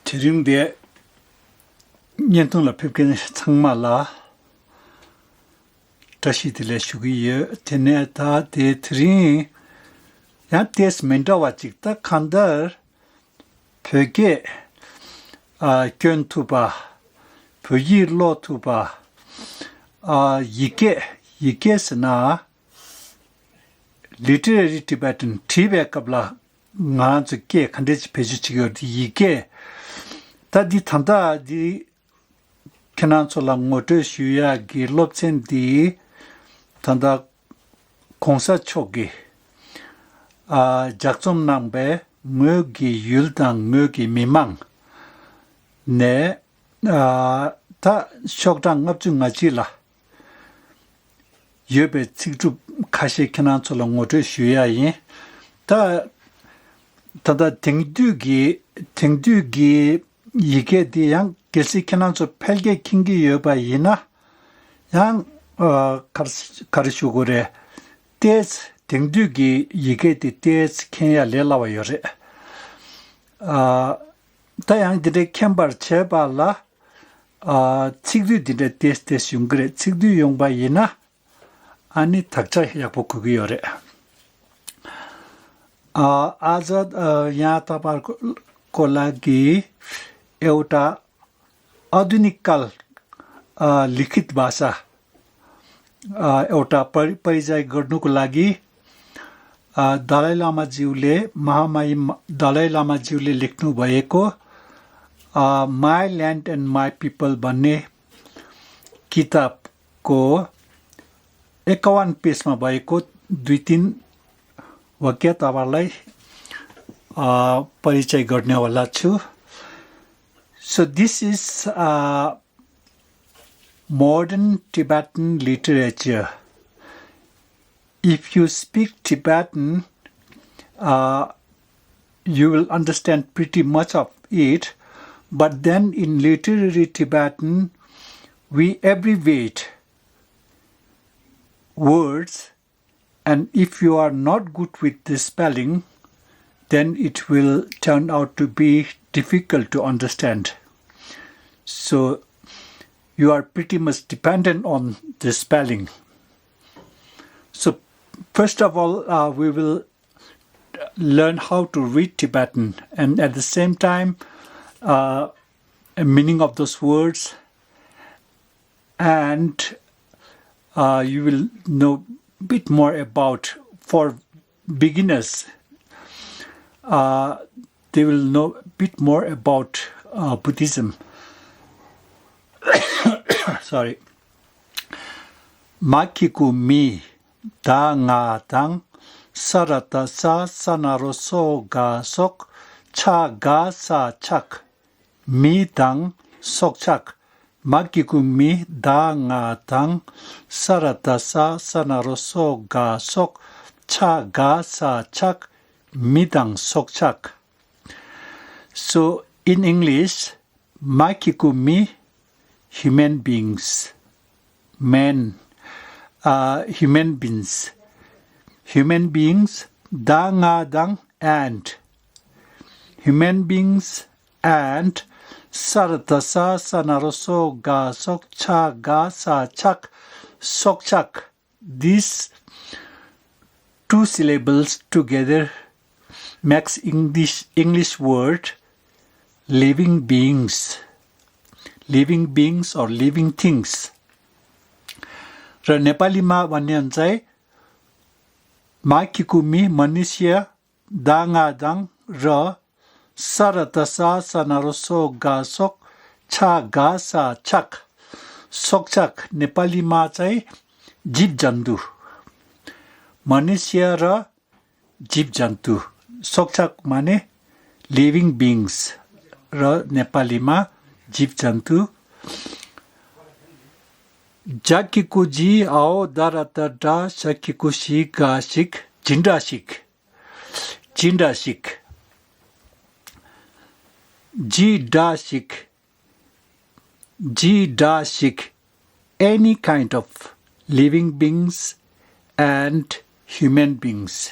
Tiringde Nyentung la pipkin changma la tashi dile shugiye tene ta de tiring ya tes menda wachik ta khandar pyoge kyon tuba pyogi lo tuba yike sna literary Tibetan tibe kabla nga zuke khandech pejichigyo di yike ta di thanda di kenansula ngoto shuya gi lopchen di thanda kongsa chogi jaksom nangbe ngogi yuldang ngogi mimang ne ta shokdang ngapchu ngachila yebe tsikchu kashi kenansula ngoto shuya yin ta tada tingdugi yike di yang gelsi kenanso pelge kingi yoba yina yang karishugure tes tingdugi yike di tes kenya lelawa yore ta yang dire kembar cheba la tsikdu dire tes yungre tsikdu yungba yina ani takcha yakbo kugi yore azad यहाँ तपाईँको लागि एउटा आधुनिककाल लिखित भाषा एउटा परिचय गर्नुको लागि दलाई लामाज्यूले महामाई दलाई लामाज्यूले लेख्नु भएको my land and my people भन्ने किताबको 51 पेजमा भएको 2-3 वाक्य तपाईलाई परिचय गर्नेवाला छु. So this is modern Tibetan literature. If you speak Tibetan, you will understand pretty much of it, but then in literary Tibetan, we abbreviate words, and if you are not good with the spelling, then it will turn out to be difficult to understand. So you are pretty much dependent on the spelling. So first of all, we will learn how to read Tibetan, and at the same time, a meaning of those words, and you will know a bit more about, for beginners, they will know a bit more about Buddhism. Sorry. Makiku mi da nga dang sarata sa sanaro so ga sok cha ga sa chak mi dang sok chak. Makiku mi da nga dang sarata sa sanaro so ga sok cha ga sa chak midang sokchak. So in English, makiku mi, human beings, men, human beings, da nga dang, and human beings, and saratasa sanaroso ga sok cha ga sa chak sokchak. These two syllables together makes English word living beings or living things. र नेपालीमा भन्ने हुन्छ माकिकुमी मनुष्य दाङादाङ र सरतसा सनरसो गासोक छा गासा छक सोकचक नेपालीमा चाहिँ जीव जन्तु मनुष्य र जीव जन्तु सोकचक माने लिभिङ बिङ्स र नेपालीमा जीव जन्तु जाकिको जी आओ दाराता डा सकिको सी गासिक जिन्डासिक जी डासिक any kind of living beings and human beings,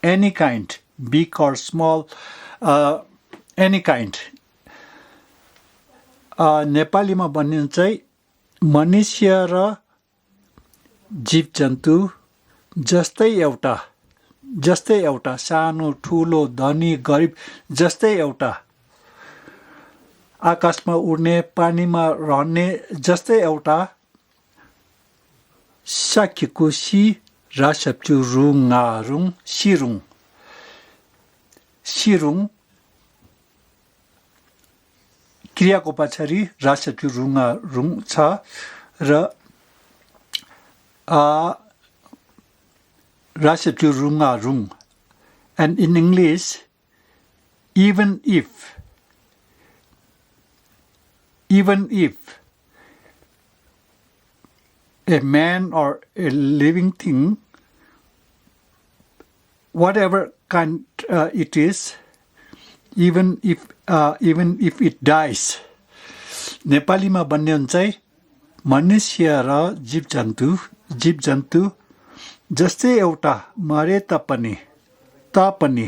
any kind, big or small, any kind. नेपालीमा भनिन्छ चाहिँ मनुष्य र जीव जन्तु जस्तै एउटा सानो ठुलो धनी गरिब जस्तै एउटा आकाशमा उड्ने पानीमा रहने जस्तै एउटा साख्यको सी रासप्चु रुङारुङ सिरुङ क्रियाको पछाडि रासप्चु रुङारुङ छ र रासप्चु रुङारुङ and in English even if a man or a living thing, whatever kind it is, even if it dies, नेपालीमा भन्ने हुन्छ मनुष्य र जीव जन्तु जस्तै एउटा मरे तापनि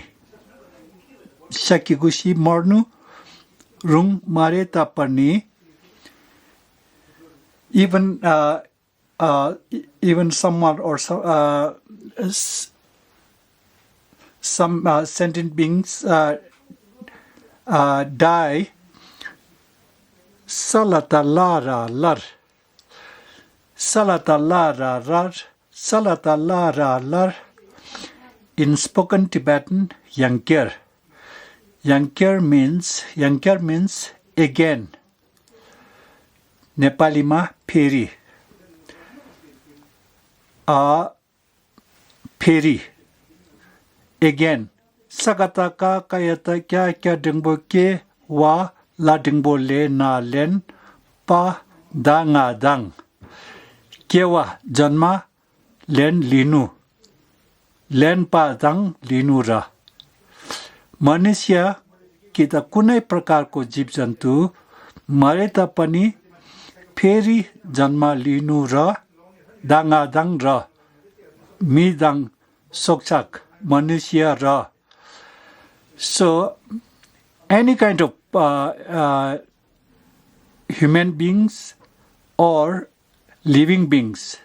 सकेको सी मर्नु रुङ मरे तापनि even someone or some sentient beings die. Salata lara lar. In spoken Tibetan, Yankir means again. Nepalima peri. Peri. Again. Sagataka kayata kya dingbo ke wa la dingbo le na len pa danga dang. Kewa janma len linu. len pa dang linu ra. मनुष्य कि त कुनै प्रकारको जीव जन्तु मरे तापनि फेरि जन्म लिनु र दाङादाङ र मिदाङ सोक्छाक मनुष्य र. So any kind of human beings or living beings,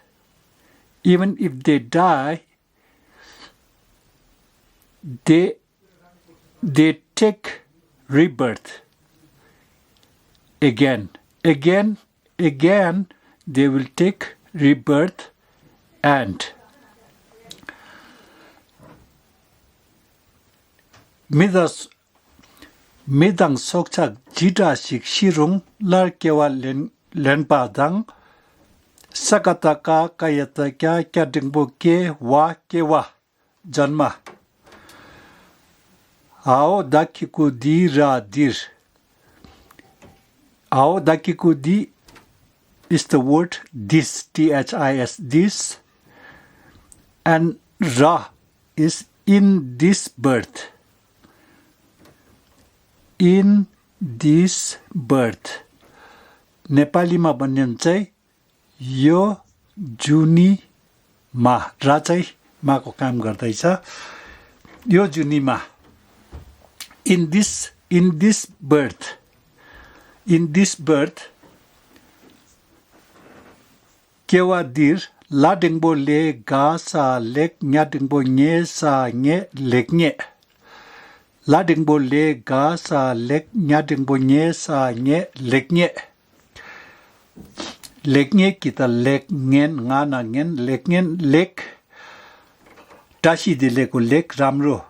even if they die, they take rebirth again they will take rebirth. And midang sokchak jida sik shirung lar kewa lenpa dang sakataka kayata kya dingbo ke wa janma. Ao dakiku di ra dir. Ao dakiku di is the word this, T-H-I-S, this. And ra is in this birth. In this birth. नेपालीमा भन्ने हुन्छ यो जुनीमा. रा चाहिँ माको काम गर्दैछ. यो जुनीमा. In this birth, kewa dir la dingbo le ga sa lek nya dingbo nye sa nye lek nye. La dingbo le ga sa lek nya dingbo nye sa nye lek nye. Lek nye kita lek ngen nga na ngen lek ngen lek tashi de leko lek ramro.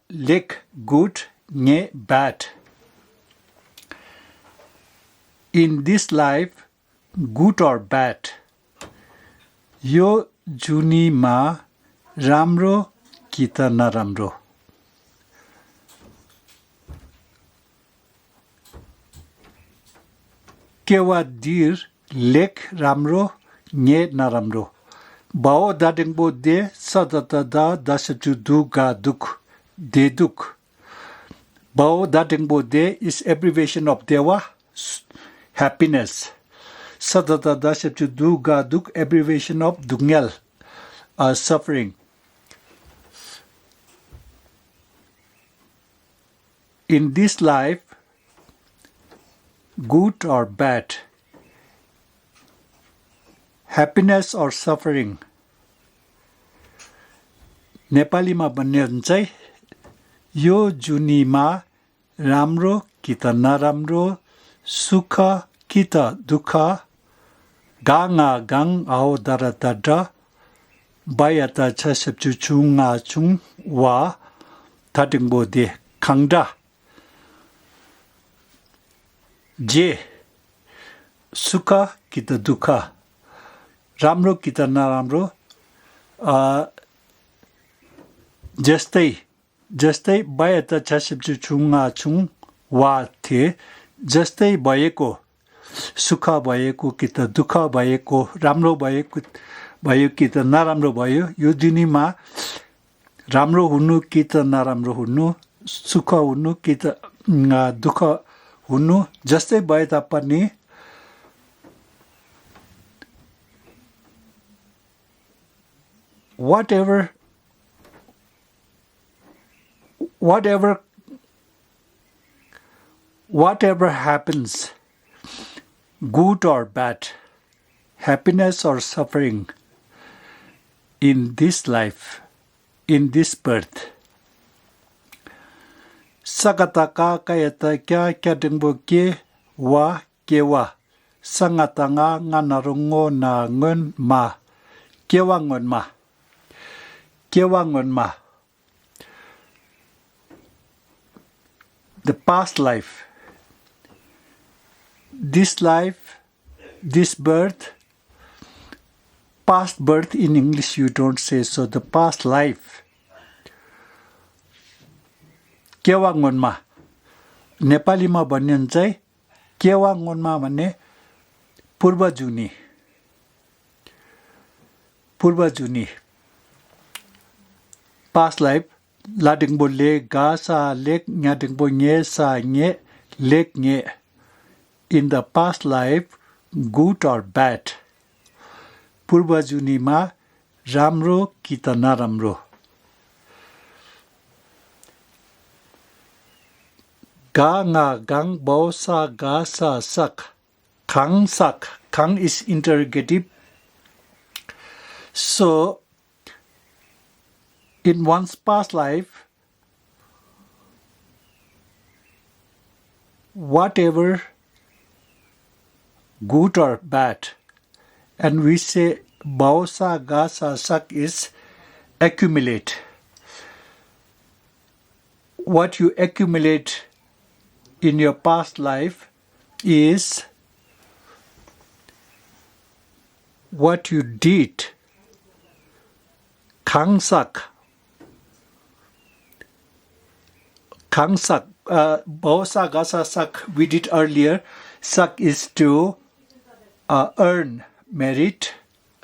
Lek good, nye bad. In this life, good or bad, yo juni ma ramro kita naramro. Kewa dir lek ramro nye naramro. Bao dadingbo de sadata da dasatu du ga duk de duk. Bao dadingbo de is abbreviation of dewa, happiness. Sadata dasatu du ga duk, abbreviation of dungel, suffering. In this life, good or bad, happiness or suffering. नेपालीमा भन्ने हुन्छ यो जुनीमा राम्रो कि त नराम्रो, सुख कि त दुःख, गाङा गाङ आओ दर दड, बायता छ सब्चु चुङा चुङ वा थाटिङबो दे खङडा. जे सुख कि त दुःख, राम्रो कि त नराम्रो, जस्तै बायता छ सब्चु चुङा चुङ वा थिए, जस्तै भएको, सुख भएको कि त दुःख भएको, राम्रो भयो कि त नराम्रो भयो, यो दुनियाँमा राम्रो हुनु कि त नराम्रो हुनु, सुख हुनु कि त दुःख हुनु, जस्तै भए तापनि whatever happens, good or bad, happiness or suffering, in this life, in this birth, sagata ka kayata kya dengbo ke wa, sangata nga narungo na ngun ma, kewa ngun ma. The past life, this birth, past birth in English you don't say so, the past life. केवाङ्गोनमा नेपालीमा भन्ने हुन्छ केवाङ्गोनमा भन्ने पूर्व जुनी past life लाडिङबो ले गासा लेक न्याडिङबो न्ये सा न्ये लेक न्ये. In the past life, good or bad, पूर्व जुनीमा राम्रो कि त नराम्रो, गाङा गाङ बौसा गासा सक, खङ sak. Khang is interrogative. So, in one's past life, whatever good or bad, and we say bausa gasa sak is accumulate. What you accumulate in your past life is what you did. Khang sak. Bausa gasa sak we did earlier. Sak is to earn merit.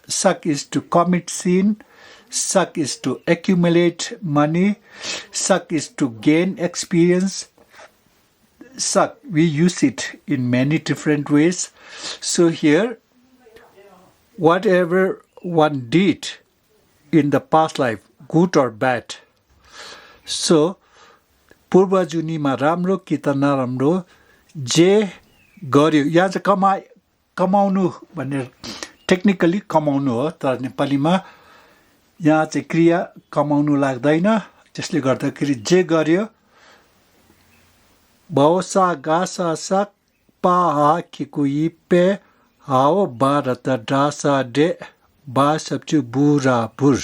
Sak is to commit sin. Sak is to accumulate money. Sak is to gain experience. Sak, we use it in many different ways. So here, whatever one did in the past life, good or bad. So, पूर्व जुनीमा राम्रो कि त नराम्रो जे गर्यो, यहाँ चाहिँ कमाउनु भनेर टेक्निकली कमाउनु हो, तर नेपालीमा यहाँ चाहिँ क्रिया कमाउनु लाग्दैन, त्यसले गर्दाखेरि जे गर्यो बौसा गासा सक पा हा खिकु इपे हाओ भारत डासा डे बा सब्चु बुरा बुर.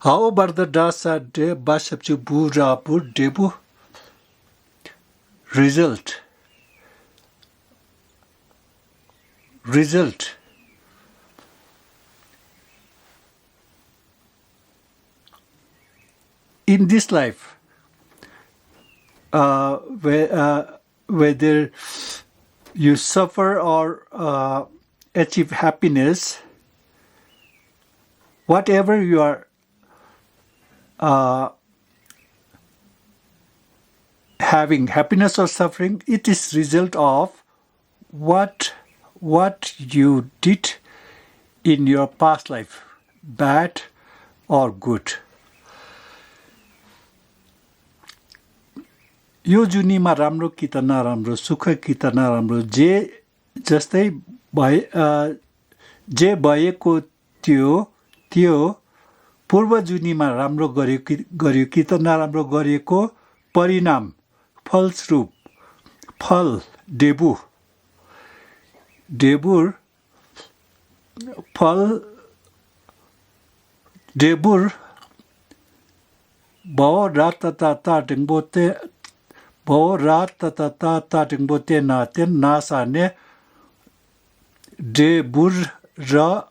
हाओ भारत डासा डे बा सब्चु बुरा बुर डेबु result. In this life, whether you suffer or achieve happiness, whatever you are having, happiness or suffering, it is result of what you did in your past life, bad or good. यो जुनीमा राम्रो कि त नराम्रो, सुख कि त नराम्रो, जे भएको त्यो पूर्व जुनीमा राम्रो गर्यो कि त नराम्रो गरेको परिणाम, फलस्वरूप, फल, डेबुर Bo ratata tingbote na ten nasa ne de burra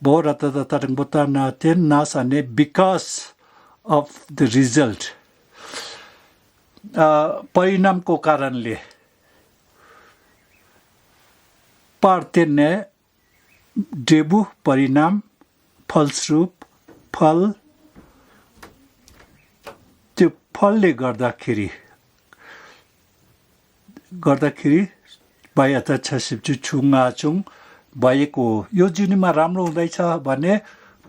bo ratata tingbote na ten nasa ne because of the result. परिणामको कारणले पार्थे ने डेबु परिणाम फलस्वरूप फल त्यो फलले गर्दाखेरि बायात छसिप्चु छुङाचुङ भएको यो जुनीमा राम्रो हुँदैछ भने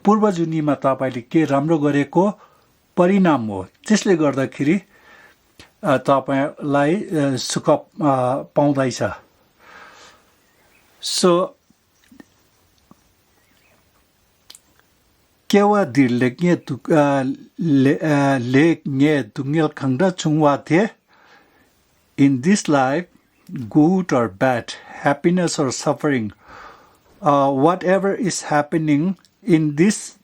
पूर्व जुनीमा तपाईले के राम्रो गरेको परिणाम हो त्यसले गर्दाखेरि तपाईलाई सुख पाउँदैछ सो केवा दिलगे लेगे दुंगल खंगदा चुंगवा थे in this life good or bad happiness or suffering whatever is happening in this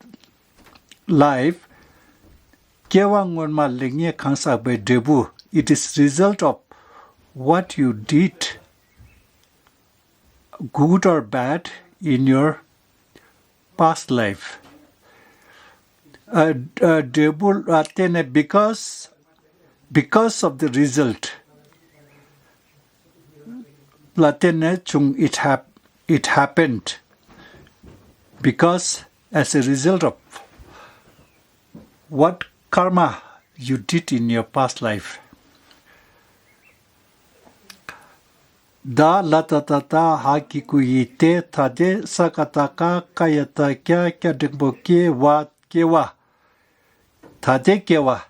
life केवा ngorma lengne khangsa be debu it is result of what you did good or bad in your past life because of the result it happened because as a result of what karma you did in your past life da latatata hakikuite tade sakataka kayata kya dingboke wa kewa tade kewa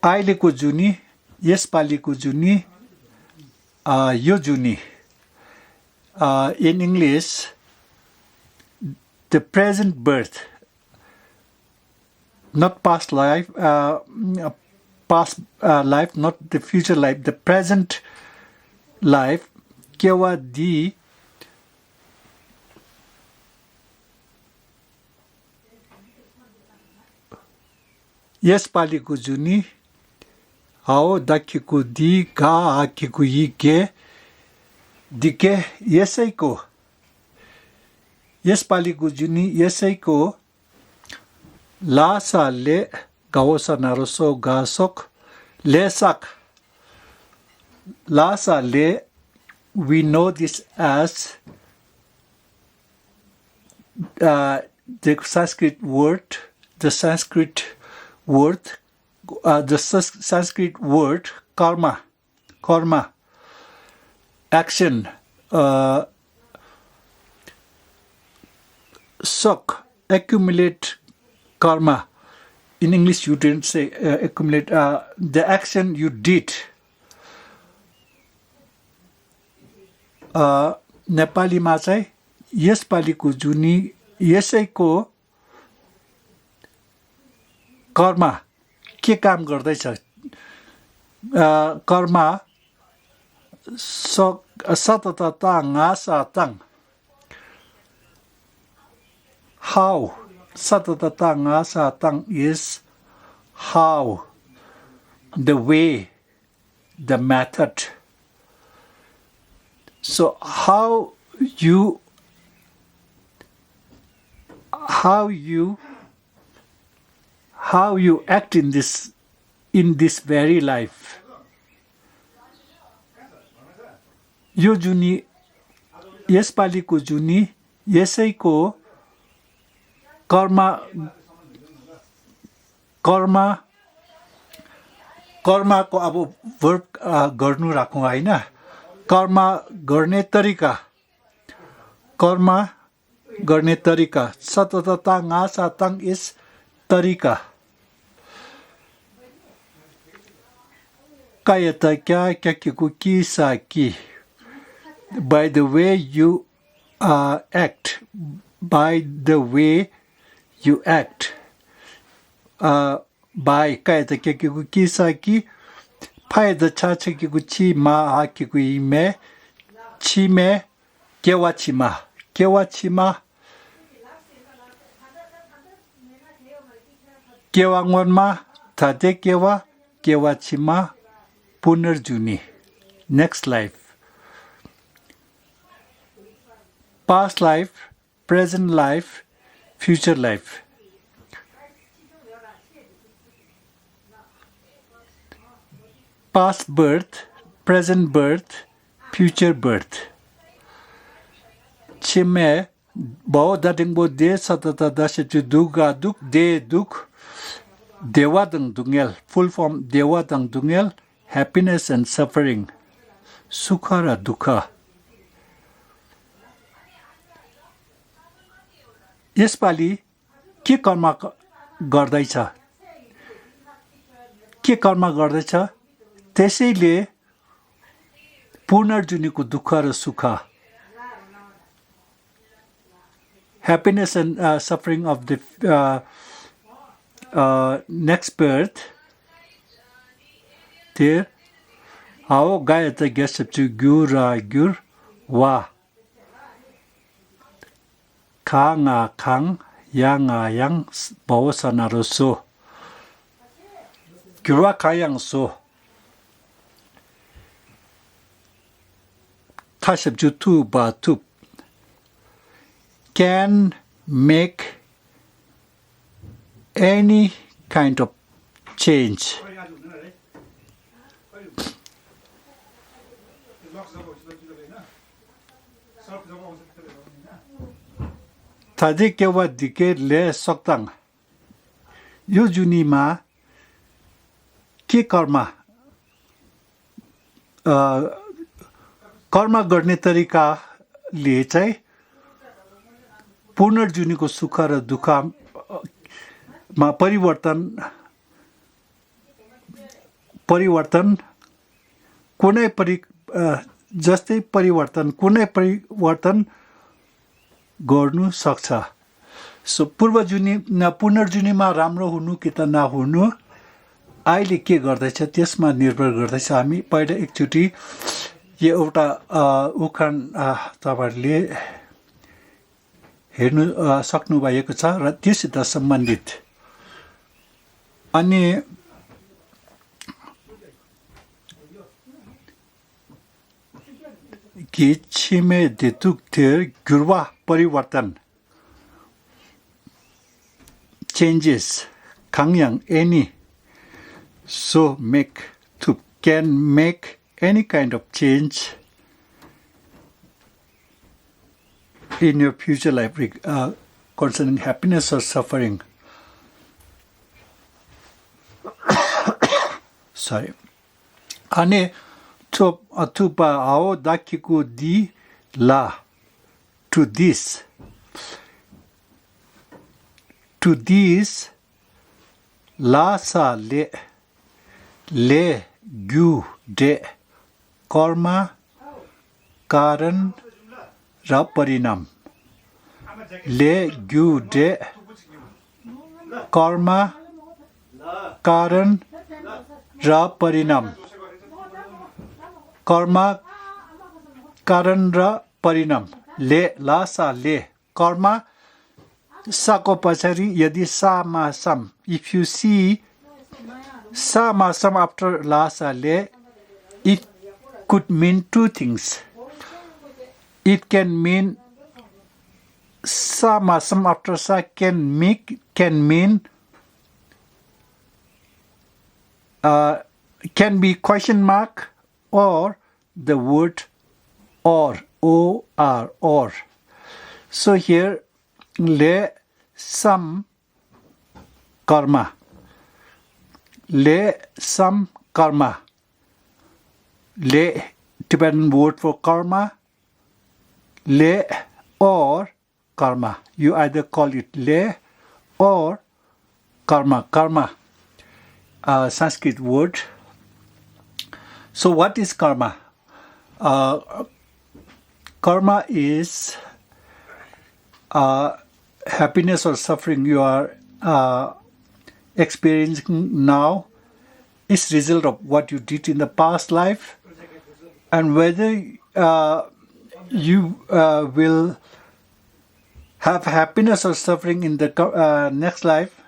अहिलेको जुनी यसपालिको जुनी यो जुनी in English the present birth not past life life not the future life the present life kewa di यसपालिको जुनी आओ दाखिको दी गा आखिको यिके दिके यसैको यसपालिको जुनी यसैको लासाले गावसा नारोसो गासोक लेsak लासाले we know this as the Sanskrit word karma action sok accumulate karma in English you didn't say accumulate the action you did Nepali मा चाहिँ यसपालिको जुनी यसैको कर्म के काम गर्दैछ कर्म सततता ngasaतङ how सततता ngasaतङ is how the way the method so how you act in this very life यो जुनी यसपालिको जुनी यसैको कर्मको अब वर्ब गर्नु राखौं हैन कर्म गर्ने तरिका सततता ngasaतङ is तरिका Kayata kya kyakiku ki sa ki. By the way you act. By the way you act. By kayata kyakiku ki sa ki. Paida chachakiku chi ma hakiku ime. Chi me gewachima. Gewachima. Gewangonma tade gewa. Gewachima. Punarjuni. Next life. Past life, present life, future life. Past birth, present birth, future birth. Chime bao dadingbo de satata dashetu duga duk de duk. Dewa dang dungel. Full form dewa dang dungel. Happiness and suffering. Sukha ra dukha. यसपालि के कर्म गर्दैछ त्यसैले पुनर्जुनीको दुःख र सुख happiness and suffering of the next birth there how gayata gesapchu gyura gyur wa Kanga kang yanga yang bawasana so. Gyura kayang so. Tashabju tu ba tup. Can make any kind of change. Tadi kewa dike le soktang. Yo junima के कर्म गर्ने तरिकाले चाहिँ पुनर्जुनीको सुख र दुःखमा परिवर्तन कुनै परिवर्तन गर्नु सक्छ सो पुनर्जुनीमा राम्रो हुनु कि त नहुनु अहिले के गर्दैछ त्यसमा निर्भर गर्दैछ हामी पहिला एकचोटी यो एउटा उखान तपाईहरुले हेर्नु सक्नु भएको छ र त्यससित सम्बन्धित अनि किछिमे देतुक्थेर गुरवा परिवर्तन changes kangyang any so can make any kind of change in your future life concerning happiness or suffering. Sorry. Ane tupa ao dakiku di la to this. To this la sa le gu de karma karan ra parinam le gu de karma karan ra parinam karma karan ra parinam le la sa le karma Sako pachari yadi sa ma sam. If you see sa ma sam after la sa le, it could mean two things. It can mean sa ma sam after sa can mean can be question mark or the word or or. So here le some karma le Tibetan word for karma le or karma you either call it le or karma Sanskrit word So what is karma? Karma is happiness or suffering you are experiencing now is result of what you did in the past life, and whether you will have happiness or suffering in the next life,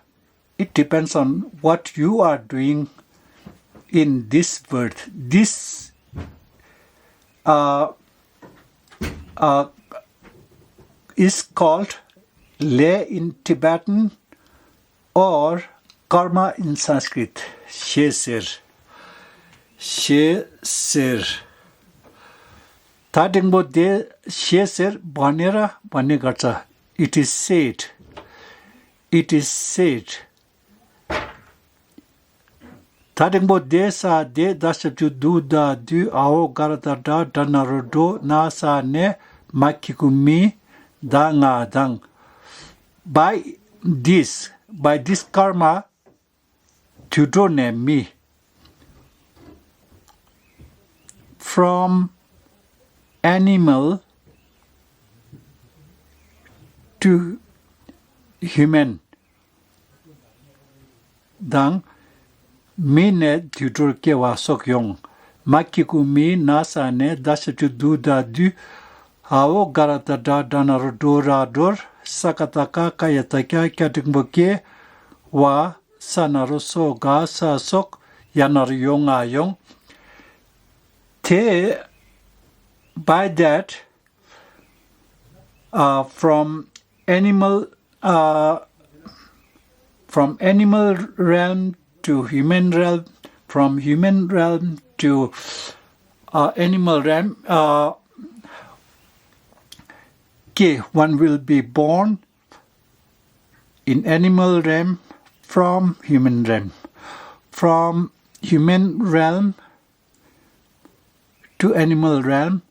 it depends on what you are doing in this birth. This is called lay in Tibetan or karma in Sanskrit. Shesir. Tadengbo de shesir banera banegarcha. It is said. Tadengbo de sa de dasabju du da du ao garata da danarodo na sa ne makikumi da nga dang. By this karma, tudone me. From animal to human. Dang mine tutor kewa sokyong. Makiku mi nasa ne dasatu du da du. Ao garata da danarodor sakataka kayataka katingboke wa sanaroso ga sa sok yanaryong ayong. Te by that from animal realm to human realm, from human realm to animal realm, one will be born in animal realm from human realm. From human realm to animal realm,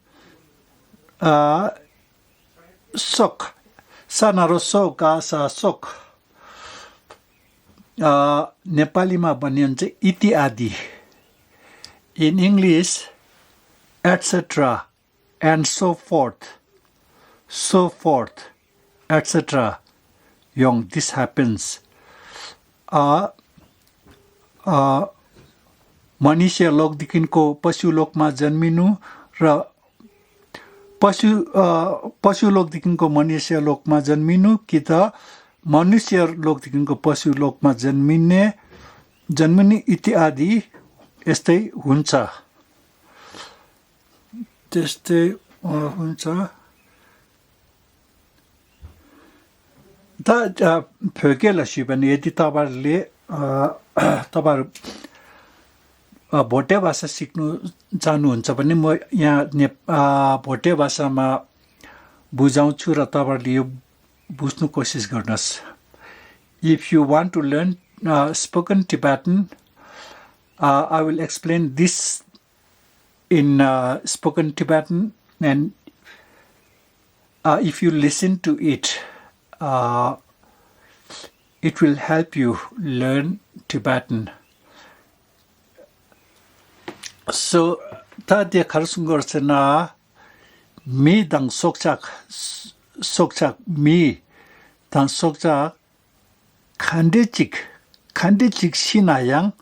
sok. Sanaro sok asa sok. Nepali ma baniन्छ iti adi. In English, etc. and so forth, etc. Young, this happens. मनुष्य लोकदेखिको पशु लोकमा जन्मिनु र पशु लोकदेखिको मनुष्य लोकमा जन्मिनु कि त मनुष्य लोकदेखिको पशु लोकमा जन्मिने इत्यादि यस्तै हुन्छ दा फकेलसी पनि यदि तपाईहरु भोटे भाषा सिक्नु चाहनुहुन्छ भने म यहाँ भोटे भाषामा बुझाउँछु र तपाईहरुले यो बुझ्नु कोसिस गर्नुस्. If you want to learn spoken Tibetan, I will explain this in spoken Tibetan, and if you listen to it, it will help you learn Tibetan. So, ta de kharsun gorsena mi dang sokchak mi dang sokchak khandechik sinayang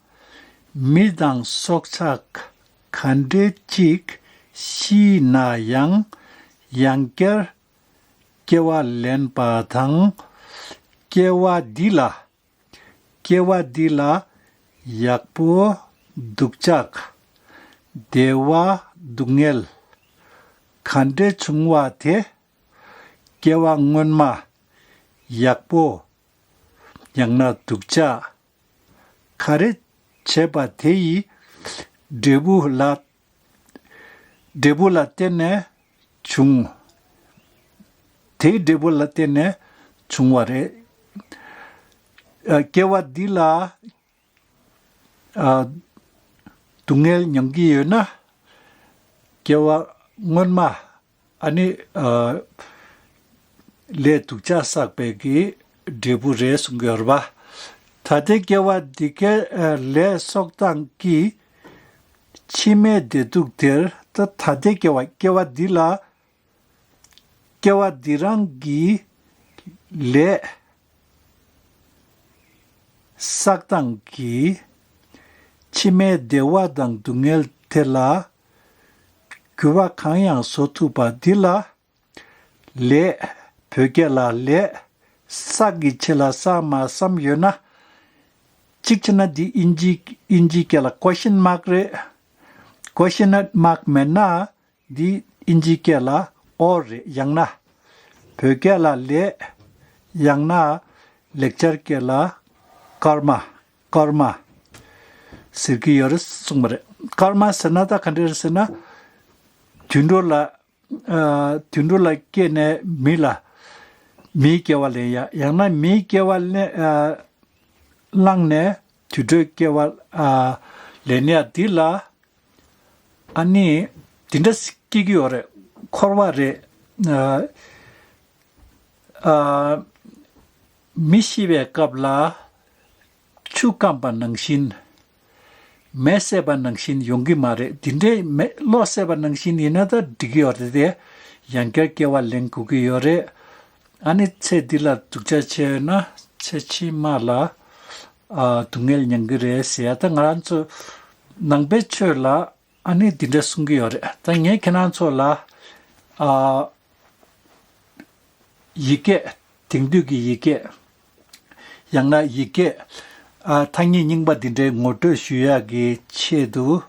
mi dang sokchak khandechik sinayang yangker kewa lenpa thang kewa dila yakpo dukchak dewa dungel khande chungwa the kewa ngonma yakpo yangna dukcha khare cheba thei debu la tene chung thei debu la tene chungware kewa dila tungel nyanggi yuna kewa ngonma ani le tukcha sakpegi debu re sungyorba thate kewa dike le soktang ki chime deduk der ta thade kewa dila kewa dirangi le sakdang ki chime dewa dang dungel tela kuwa kanyang sotupa dila le pögela le sagi chela sama samyona chikchana di inji kela question mark re question mark mena di inji kela or yangna pögela le yangna lecture kela karma sirki yoris sumare karma sanata kandirsena tundula kene mila mi kewale ya yangna mi kewale langne tudo kewal lenia dila ani tindas kigiore korware mishibe kabla chukamba nangshin meseba nangshin yongi mare dinde loseba nangshin inada digiorde de yanker kewal lenku yore ani tse dila tukcha che na chechi mala tungel nyangire seata ngarancho nangbecho la ani dinde sungi yore ta nge kenancho la yike tingdugi yike yangna yike tangi nyingba dinde ngoto shuyagi chedu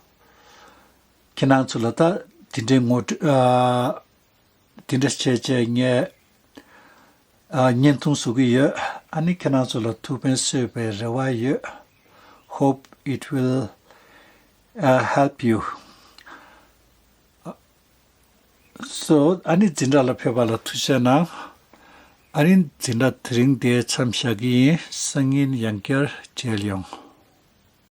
kenancho la ta dinde ngoto dinde cheche nge nyentung sugi ye ani kenancho la tupen sebe rewa ye hope it will help you so ani zinda la pheba la thushana ani zinda tring de chamshagi sangin yanker chelyong